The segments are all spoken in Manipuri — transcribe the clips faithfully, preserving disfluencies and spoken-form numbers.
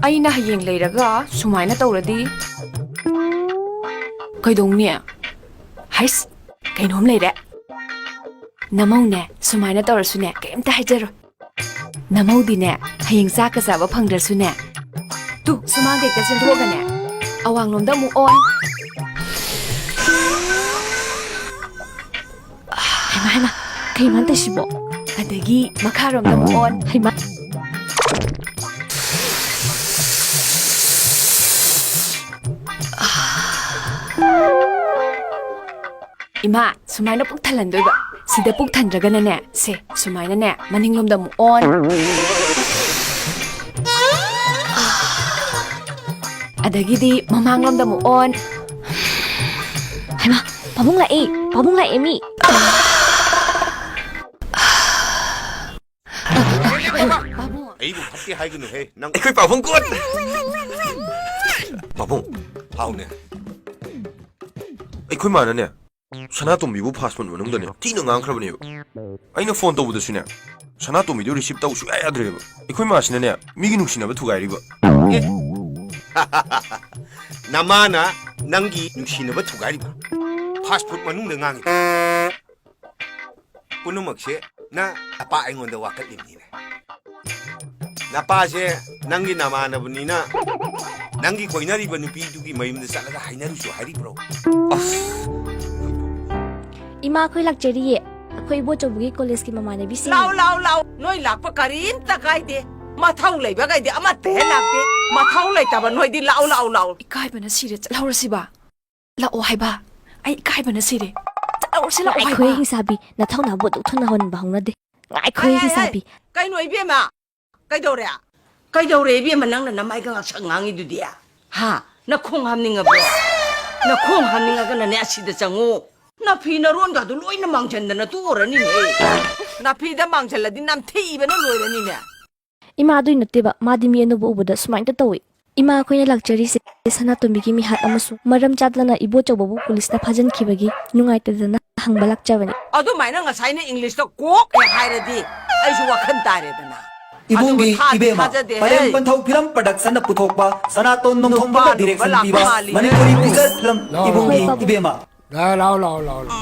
ꯑꯩꯅ ꯍꯌꯦꯡ ꯂꯩꯔꯒ ꯁꯨꯃꯥꯏꯅ ꯇꯧꯔꯗꯤ ꯀꯩꯗꯧꯅꯤ? ꯍꯩꯁ, ꯀꯩꯅꯣꯝ ꯂꯩꯔꯦ꯫ ꯅꯃꯧꯅꯦ, ꯁꯨꯃꯥꯏꯅ ꯇꯧꯔꯁꯨꯅꯦ, ꯀꯩꯝꯇ ꯍꯥꯏꯖꯔꯣꯏ꯫ ꯅꯃꯧꯗꯤꯅꯦ, ꯍꯌꯦꯡ ꯆꯥꯛꯀ ꯆꯥꯕ ꯐꯪꯗ꯭ꯔꯁꯨꯅꯦ, ꯇꯨ, ꯁꯨꯃꯥꯡꯗ ꯍꯦꯛꯇ ꯆꯦꯟꯊꯣꯛꯑꯒꯅꯦ, ꯑꯋꯥꯡꯂꯣꯝꯗ ꯑꯃꯨꯛ ꯑꯣꯟ꯫ ꯍꯩꯃꯥ, ꯍꯩꯃꯥ, ꯀꯩꯅꯣ ꯇꯧꯏꯁꯤꯕꯣ? ꯑꯗꯒꯤ ꯃꯈꯥꯔꯣꯝꯗ ꯑꯃꯨꯛ ꯑꯣꯟ꯫ ꯍꯩꯃꯥ꯫ ꯏꯃꯥ, ꯁꯨꯃꯥꯏꯅ ꯄꯨꯛ ꯊꯜꯍꯟꯗꯣꯏꯕ꯫ ꯁꯤꯗ ꯄꯨꯛ ꯊꯟꯗ꯭ꯔꯒꯅꯅꯦ, ꯁꯦ, ꯁꯨꯃꯥꯏꯅꯅꯦ, ꯃꯅꯤꯡꯂꯣꯝꯗ ꯑꯃꯨꯛ ꯑꯣꯟ꯫ ꯑꯗꯒꯤꯗꯤ ꯃꯃꯥꯡꯂꯣꯝꯗ ꯑꯃꯨꯛ ꯑꯣꯟ꯫ ꯍꯩꯃꯥ, ꯄꯥꯕꯨꯡ ꯂꯥꯛꯑꯦ, ꯄꯥꯕꯨꯡ ꯂꯥꯛꯑꯦ ꯃꯤ꯫ ꯄꯥꯕꯨꯡ꯫ ꯑꯩꯕꯨ ꯐꯠꯇꯦ ꯍꯥꯏꯒꯅꯨꯍꯦ, ꯅꯪ꯫ ꯑꯩꯈꯣꯏ ꯄꯥꯕꯨꯡ ꯀꯣꯟ꯫ ꯄꯥꯕꯨꯡ꯫ ꯍꯥꯎꯅꯦ꯫ ꯑꯩꯈꯣꯏ ꯃꯥꯅꯅꯦ, ꯁꯅꯥꯇꯣꯝꯕꯤꯕꯨ fast food ꯃꯅꯨꯡꯗꯅꯦ ꯊꯤꯅ ꯉꯥꯡꯈ꯭ꯔꯕꯅꯦꯕ꯫ ꯑꯩꯅ phone ꯇꯧꯕꯗꯁꯨꯅꯦ, ꯁꯅꯥꯇꯣꯝꯕꯤꯗꯨ receive ꯇꯧ ꯁꯨꯡꯌꯥ ꯌꯥꯗ꯭ꯔꯦꯕ꯫ ꯑꯩꯈꯣꯏ ꯃꯥꯁꯤꯅꯅꯦ, ꯃꯤꯒꯤ ꯅꯨꯡꯁꯤꯅꯕ ꯊꯨꯒꯥꯏꯔꯤꯕ꯫ ꯑꯦ? ꯅꯃꯥꯅ ꯅꯪꯒꯤ ꯅꯨꯡꯁꯤꯅꯕ ꯊꯨꯒꯥꯏꯔꯤꯕ? Fast food ꯃꯅꯨꯡꯗ ꯉꯥꯡꯉꯤ꯫ ꯄꯨꯝꯅꯃꯛꯁꯦ ꯅꯪ ꯑꯄꯥ ꯑꯩꯉꯣꯟꯗ ꯋꯥꯀꯠꯂꯤꯕꯅꯤꯅꯦ꯫ ꯅꯄꯥꯁꯦ ꯅꯪꯒꯤ ꯅꯃꯥꯟꯅꯕꯅꯤꯅ, ꯅꯪꯒꯤ ꯀꯣꯏꯅꯔꯤꯕ ꯅꯨꯄꯤꯗꯨꯒꯤ ꯃꯌꯨꯝꯗ ꯆꯠꯂꯒ ꯍꯥꯏꯅꯔꯨꯆꯣ ꯍꯥꯏꯔꯤꯕ꯭ꯔꯣ? ꯑꯁ! ꯏꯃꯥ, ꯑꯩꯈꯣꯏ ꯂꯥꯛꯆꯔꯤꯌꯦ꯫ ꯑꯩꯈꯣꯏ ꯏꯕꯣꯆꯧꯕꯒꯤ ꯀꯣꯂꯦꯖꯀꯤ ꯃꯃꯥꯟꯅꯕꯤꯁꯤꯡ꯫ ꯂꯥꯎ, ꯂꯥꯎ, ꯂꯥꯎ꯫ ꯅꯣꯏ ꯂꯥꯛꯄ ꯀꯔꯤꯝꯇ ꯀꯥꯏꯗꯦ꯫ ꯃꯊꯧ ꯂꯩꯕꯈꯩꯗꯤ ꯑꯃꯠꯇ ꯍꯦꯛ ꯂꯥꯛꯇꯦ꯫ ꯃꯊꯧ ꯂꯩꯇꯕ ꯅꯣꯏꯗꯤ ꯂꯥꯎ, ꯂꯥꯎ, ꯂꯥꯎ꯫ ꯏꯀꯥꯏꯕꯅ ꯁꯤꯔꯦ, ꯆꯠꯍꯧꯔꯁꯤꯕ꯫ ꯂꯥꯛꯑꯣ ꯍꯥꯏꯕ꯫ ꯑꯩ ꯏꯀꯥꯏꯕꯅ ꯁꯤꯔꯦ꯫ ꯆꯠꯍꯧꯔꯁꯤ, ꯂꯥꯛꯑꯣ ꯍꯥꯏꯕ꯫ ꯉꯥꯏꯈꯣꯍꯦ ꯍꯤꯡꯆꯥꯕꯤ, ꯅꯊꯧꯅꯥꯕꯨ ꯑꯗꯨꯛ ꯊꯨꯅ ꯍꯟꯕ ꯍꯧꯅꯗꯦ꯫ ꯉꯥꯏꯈꯣꯍꯦ ꯍꯩ, ꯍꯩ, ꯍꯩ, ꯍꯤꯡꯆꯥꯕꯤ꯫ ꯀꯩꯅꯣ ꯏꯕꯦꯝꯃ? ꯀꯩꯗꯧꯔꯦ? ꯀꯩꯗꯧꯔꯦ ꯏꯕꯦꯝꯃ, ꯅꯪꯅ ꯅꯃꯥꯏꯒ ꯉꯥꯛꯁꯪ ꯉꯥꯡꯉꯤꯗꯨꯗꯤ? ꯍꯥ? ꯅꯈꯣꯡ ꯍꯥꯝꯅꯤꯡꯉꯕ꯭ꯔꯣ? ꯅꯈꯣꯡ ꯍꯥꯝꯅꯤꯡꯉꯒꯅꯅꯦ ꯑꯁꯤꯗ ꯆꯪꯉꯨ꯫ ꯅꯐꯤ ꯅꯔꯣꯟꯒꯗꯨ ꯂꯣꯏꯅ ꯃꯥꯡꯖꯟꯗꯅ ꯇꯣꯛꯑꯔꯅꯤꯅꯦ꯫ ꯅꯐꯤꯗ ꯃꯥꯡꯖꯜꯂꯗꯤ ꯅꯝꯊꯤꯕꯅ ꯂꯣꯏꯔꯅꯤꯅꯦ꯫ ꯏꯃꯥ, ꯑꯗꯨꯏ ꯅꯠꯇꯦꯕ, ꯃꯥꯗꯤ ꯃꯤ ꯑꯅꯧꯕ ꯎꯕꯗ ꯁꯨꯃꯥꯏꯅ ꯇꯧꯏ꯫ ꯏꯃꯥ, ꯑꯩꯈꯣꯏꯅ ꯂꯥꯛꯆꯔꯤꯁꯦ ꯁꯅꯥꯇꯣꯝꯕꯤꯒꯤ ꯃꯤꯍꯥꯠ ꯑꯃꯁꯨꯡ ꯃꯔꯝ ꯆꯥꯗꯅ ꯏꯕꯣꯆꯧꯕꯕꯨ ꯄꯨꯂꯤꯁꯅ ꯐꯥꯖꯤꯟꯈꯤꯕꯒꯤ ꯅꯨꯡꯉꯥꯏꯇꯗꯅ ꯍꯪꯕ ꯂꯥꯛꯆꯕꯅꯤ꯫ ꯑꯗꯨꯃꯥꯏꯅ ꯉꯁꯥꯏꯅ ꯏꯪꯂꯤꯁꯇ ꯀꯣꯛ ꯍꯦꯛ ꯍꯥꯏꯔꯗꯤ ꯑꯩꯁꯨ ꯋꯥꯈꯜ ꯇꯥꯔꯦꯗꯅ꯫ ꯏꯕꯨꯡꯒꯤ ꯑꯗꯨꯕꯨ ꯊꯥꯗꯤ ꯏꯕꯦꯝꯃ꯫ ꯊꯥꯖꯗꯦꯍꯦ꯫ ꯄꯔꯦꯡ ꯄꯟꯊꯧ ꯐꯤꯂꯝ ꯄ꯭ꯔꯗꯛꯁꯟꯅ ꯄꯨꯊꯣꯛꯄ ꯁꯅꯥꯇꯣꯟ ꯅꯣꯡꯊꯣꯝꯕꯅ ꯅꯨꯄꯥ ꯅꯨꯄꯥ ꯗꯤꯔꯦꯛꯁꯟ ꯂꯥꯛꯄ ꯄꯤꯕ ꯃꯥꯜꯂꯤꯍꯦ꯫ ꯃꯅꯤꯄꯨꯔꯤ ꯐꯤꯆꯔ ꯐꯤꯂꯝ ꯂꯥꯎ, ꯏꯕꯨꯡꯒꯤ ꯂꯥꯎ꯫ ꯏꯕꯦꯝꯃ꯫ ꯂꯥꯎ, ꯂꯥꯎ, ꯂꯥꯎ, ꯂꯥꯎ, ꯂꯥꯎ꯫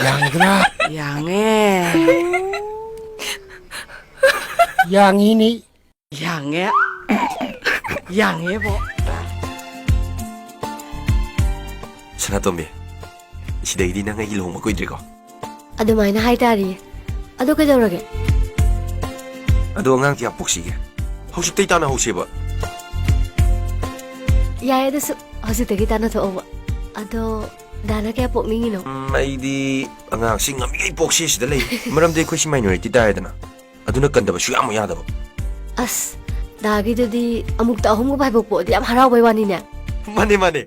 ꯌꯥꯡꯉꯤꯗꯅ? ꯌꯥꯡꯉꯦ꯫ ꯌꯥꯡꯉꯤꯅꯤ꯫ ꯌꯥꯡꯉꯦ꯫ ꯌꯥꯡꯉꯦꯕꯣ꯫ ꯁꯅꯥꯇꯣꯝꯕꯤ, ꯁꯤꯗꯩꯗꯤ ꯅꯪ ꯑꯩꯒꯤ ꯂꯨꯍꯣꯡꯕ ꯀꯨꯏꯗ꯭ꯔꯦꯀꯣ? ꯑꯗꯨꯃꯥꯏꯅ ꯍꯥꯏꯇꯥꯔꯤꯌꯦ꯫ ꯑꯗꯣ ꯀꯩꯗꯧꯔꯒꯦ? ꯑꯗꯣ ꯑꯉꯥꯡ ꯀꯌꯥ ꯄꯣꯛꯁꯤꯒꯦ? ꯍꯧꯖꯤꯛꯇꯩ ꯇꯥꯟꯅꯍꯧꯁꯦꯕ꯫ ꯌꯥꯏ, ꯑꯗꯨꯁꯨ ꯍꯧꯖꯤꯛꯇꯒꯤ ꯇꯥꯟꯅꯊꯣꯛꯍꯧꯕ꯫ ꯑꯗꯣ ꯗꯥꯅ ꯀꯌꯥ ꯄꯣꯛꯅꯤꯡꯉꯤꯅꯣ? ꯎꯝ, ꯑꯩꯗꯤ ꯑꯉꯥꯡꯁꯤ ꯉꯝꯃꯤꯉꯩ ꯄꯣꯛꯁꯤ ꯁꯤꯗ ꯂꯩ꯫ ꯃꯔꯝꯗꯤ ꯑꯩꯈꯣꯏꯁꯤ minority ꯇꯥꯔꯦꯗꯅ꯫ ꯑꯗꯨꯅ ꯀꯟꯗꯕ ꯁꯨꯡꯌꯥ ꯑꯃꯨꯛ ꯌꯥꯗꯕ꯫ ꯑꯁ, ꯗꯥꯒꯤꯗꯨꯗꯤ ꯑꯃꯨꯛꯇ ꯑꯍꯨꯝꯒꯨꯝꯕ ꯍꯥꯏꯕ ꯄꯣꯛꯑꯗꯤ ꯌꯥꯝ ꯍꯔꯥꯎꯕꯩ ꯋꯥꯅꯤꯅꯦ꯫ ꯃꯥꯅꯦ, ꯃꯥꯅꯦ꯫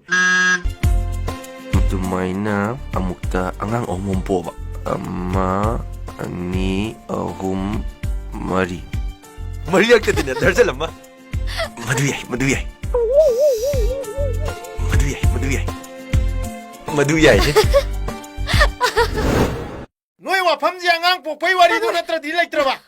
ꯑꯗꯨꯃꯥꯏꯅ ꯑꯃꯨꯛꯇ ꯑꯉꯥꯡ ꯑꯍꯨꯝ ꯑꯃ ꯄꯣꯛꯑꯕ꯫ ꯑꯃ, ꯑꯅꯤ, ꯑꯍꯨꯝ, ꯃꯔꯤ꯫ ꯃꯔꯤꯔꯛꯇꯗꯤꯅꯦ, ꯗꯔꯖꯟ ꯑꯃ꯫ ꯃꯗꯨ ꯌꯥꯏ, ꯃꯗꯨ ꯌꯥꯏ꯫ ꯃꯗꯨ ꯌꯥꯏ, ꯃꯗꯨ ꯌꯥꯏ꯫ ꯃꯗꯨ ꯌꯥꯏ꯫ ꯅꯣꯏ ꯋꯥꯐꯝꯁꯦ ꯑꯉꯥꯡ ꯄꯣꯛꯄꯩ ꯋꯥꯔꯤꯗꯨ ꯅꯠꯇ꯭ꯔꯗꯤ ꯂꯩꯇ꯭ꯔꯕ?